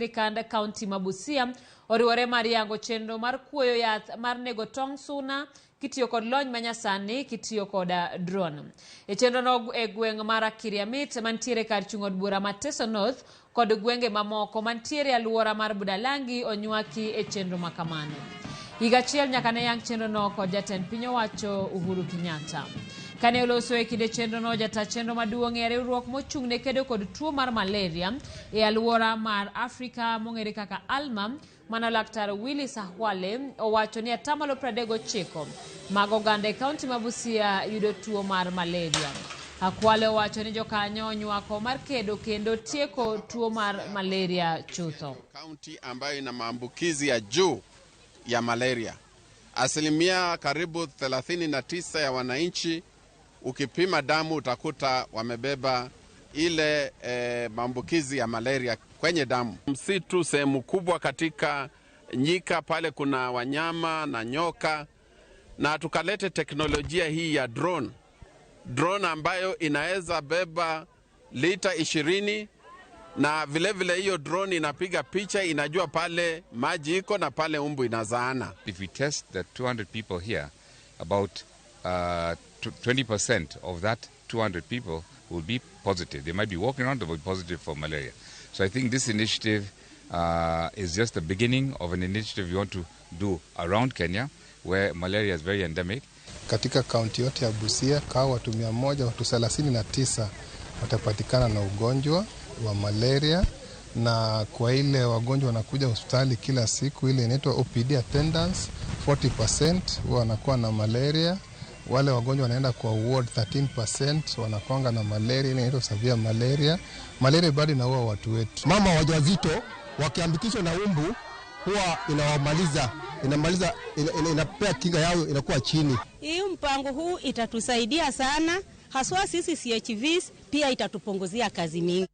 Sirikand kaunti ma Busia oriwore mar yango chenro mar kuoyo yath mar nego tong' suna kitiyo kod lony manyasani kitiyo kod drone. E chenro no e gweng' mar Kiriamit mantiere kar chung' od bura ma Teso North kod gwenge mamoko mantiere aluora mar Budalangi onywaki e chenro makamano. Higa achiel nyaka ne yang chenro no kod jatend piny owacho Uhuru Kenyatta. Kane oloso e kinde chenro no, jata chenro maduong' e riwruok mochung' ne kedo kod tuo mar malaria e aluora mar Afrika mong'ere kaka ALMA, mano Laktar Willis Akhwale owacho ni atamalo 39 mag oganda e kaunti ma Busia yudo tuo mar malaria. Akhwale owacho ni jokanyo onywako mar kedo kendo tieko tuo mar malaria chutho. Kaunti ambayo ina maambukizi ya juu ya malaria, asilimia karibu 39 ya wananchi, ukipima damu utakuta wamebeba ile maambukizi ya malaria kwenye damu. Msitu sehemu kubwa katika nyika pale kuna wanyama na nyoka, na tukalete teknolojia hii ya drone, drone ambayo inaweza beba lita 20 na vilevile hiyo drone inapiga picha, inajua pale maji iko na pale umbu inazaana. If we test the 200 people here, about 20% of that 200 people will be positive. They might be walking around, they will be positive for malaria. So I think this initiative is just the beginning of an initiative we want to do around Kenya, where malaria is very endemic. Katika kaunti yote ya Busia, kaa watu 100, watu 39 watapatikana na ugonjwa wa malaria, na kwa ile wagonjwa wanakuja hospitali kila siku, ile inaitwa OPD attendance, 40% huwa wanakuwa na malaria. Wale wagonjwa wanaenda kwa ward 13% wanakuanga na malaria, ile inaitwa severe malaria. Malaria bado inaua watu wetu. Mama wajawazito wakiambukizwa na umbu huwa inawamaliza, inamaliza, inapea kinga yao inakuwa chini. Hii mpango huu itatusaidia sana, haswa sisi CHVs, pia itatupunguzia kazi mingi.